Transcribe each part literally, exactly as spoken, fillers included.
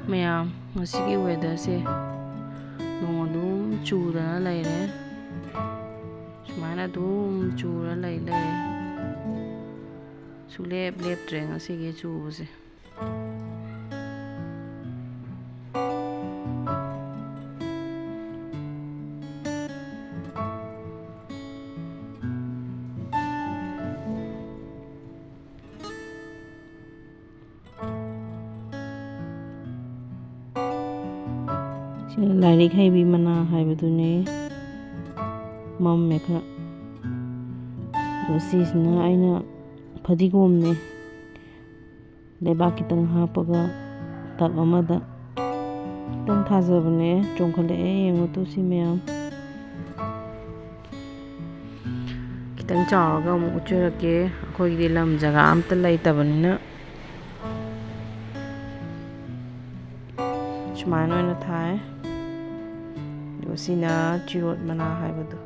ꯃꯌꯥꯝ, ꯉꯁꯤꯒꯤ weatherꯁꯦ ꯅꯣꯡ ꯑꯗꯨꯝ ꯆꯨꯗꯅ ꯂꯩꯔꯦ꯫ ꯁꯨꯃꯥꯏꯅ ꯑꯗꯨꯝ ꯆꯨꯔ ꯂꯩ ꯂꯩꯔꯦ꯫ ꯁꯨꯡꯂꯦꯞ ꯂꯦꯞꯇ꯭ꯔꯦ ꯉꯁꯤꯒꯤ ꯆꯨꯕꯁꯦ꯫ ꯁꯤꯅ ꯂꯥꯏꯔꯤꯛ ꯍꯩꯕꯤ ꯃꯅꯥ ꯍꯥꯏꯕꯗꯨꯅꯦ꯫ ꯃꯝꯃꯦ ꯈꯔ꯫ ꯑꯗꯣ ꯁꯤꯁꯤꯅ ꯑꯩꯅ ꯐꯗꯤꯒꯣꯝꯅꯦ꯫ ꯂꯩꯕꯥꯛ ꯈꯤꯇꯪ ꯍꯥꯞꯄꯒ tub ꯑꯃꯗ ꯈꯤꯇꯪ ꯊꯥꯖꯕꯅꯦ꯫ ꯆꯣꯡꯈꯠꯂꯛꯑꯦ, ꯌꯦꯡꯉꯨ ꯇꯨ ꯁꯤ ꯃꯌꯥꯝ꯫ ꯈꯤꯇꯪ ꯆꯥꯎꯔꯒ ꯑꯃꯨꯛ ꯎꯠꯆꯔꯛꯀꯦ꯫ ꯑꯩꯈꯣꯏꯒꯤꯗꯤ ꯂꯝ ꯖꯒꯥ ꯑꯝꯇ ꯂꯩꯇꯕꯅꯤꯅ꯫ ꯁꯨꯃꯥꯏꯅ ꯑꯣꯏꯅ ꯊꯥꯏ꯫ ꯑꯗꯨꯒ ꯁꯤꯅ ꯆꯤꯔꯣꯠ ꯃꯅꯥ ꯍꯥꯏꯕꯗꯣ,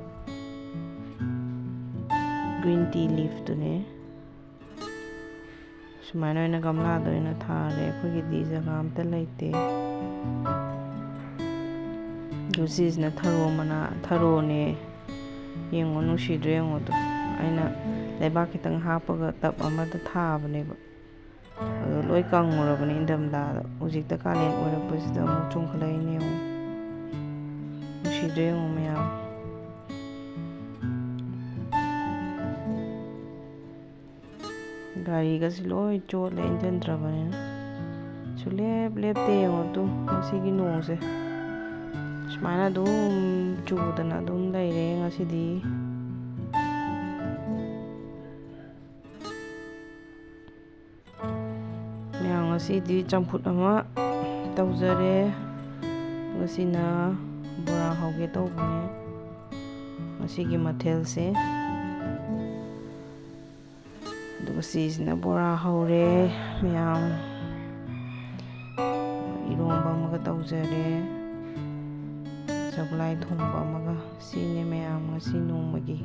green tea leafꯇꯨꯅꯦ꯫ ꯁꯨꯃꯥꯏꯅ ꯑꯣꯏꯅ ꯒꯝꯂꯥꯗ ꯑꯣꯏꯅ ꯊꯥꯔꯦ꯫ ꯑꯩꯈꯣꯏꯒꯤꯗꯤ ꯖꯒꯥ ꯑꯝꯇ ꯂꯩꯇꯦ꯫ ꯑꯗꯨ ꯁꯤꯁꯤꯅ ꯊꯔꯣ ꯃꯅꯥ, ꯊꯔꯣꯅꯦ꯫ ꯌꯦꯡꯉꯣ, ꯅꯨꯡꯁꯤꯗ꯭ꯔꯣ ꯌꯦꯡꯉꯣ ꯑꯗꯣ꯫ ꯑꯩꯅ ꯂꯩꯕꯥꯛ ꯈꯤꯇꯪ ꯍꯥꯞꯄꯒ tub ꯑꯃꯗ ꯊꯥꯕꯅꯦꯕ꯫ ꯑꯗꯣ ꯂꯣꯏ ꯀꯪꯉꯨꯔꯕꯅꯦ ꯏꯪꯊꯝꯊꯥꯗ꯫ ꯍꯧꯖꯤꯛꯇ ꯀꯥꯂꯦꯟ ꯑꯣꯏꯔꯛꯄꯁꯤꯗ ꯑꯃꯨꯛ ꯆꯣꯡꯈꯠꯂꯛꯏꯅꯦ ꯌꯦꯡꯉꯣ꯫ ꯅꯨꯡꯁꯤꯗ꯭ꯔꯣ ꯌꯦꯡꯉꯣ ꯃꯌꯥꯝ꯫ ꯒꯥꯔꯤꯒꯁꯤ ꯂꯣꯏ ꯆꯣꯠꯂꯦ ꯏꯟꯁꯤꯟꯗ꯭ꯔꯕꯅꯤꯅ꯫ ꯁꯨꯡꯂꯦꯞ ꯂꯦꯞꯇꯦ ꯌꯦꯡꯉꯣ ꯇꯨ, ꯉꯁꯤꯒꯤ ꯅꯣꯡꯁꯦ꯫ ꯁꯨꯃꯥꯏꯅ ꯑꯗꯨꯝ ꯆꯨꯗꯅ ꯑꯗꯨꯝ ꯂꯩꯔꯦ ꯉꯁꯤꯗꯤ꯫ ꯃꯌꯥꯝ, ꯉꯁꯤꯗꯤ ꯆꯝꯐꯨꯠ ꯑꯃ ꯇꯧꯖꯔꯦ꯫ ꯉꯁꯤꯅ ꯕꯣꯔꯥ ꯍꯧꯒꯦ ꯇꯧꯕꯅꯦ, ꯉꯁꯤꯒꯤ ꯃꯊꯦꯜꯁꯦ꯫ ꯑꯗꯨꯒ ꯁꯤꯁꯤꯅ ꯕꯣꯔꯥ ꯍꯧꯔꯦ ꯃꯌꯥꯝ꯫ ꯏꯔꯣꯝꯕ ꯑꯃꯒ ꯇꯧꯖꯔꯦ, ꯁꯒꯣꯜꯍꯋꯥꯏ ꯊꯣꯡꯕ ꯑꯃꯒ꯫ ꯁꯤꯅꯦ ꯃꯌꯥꯝ ꯉꯁꯤ ꯅꯣꯡꯃꯒꯤ꯫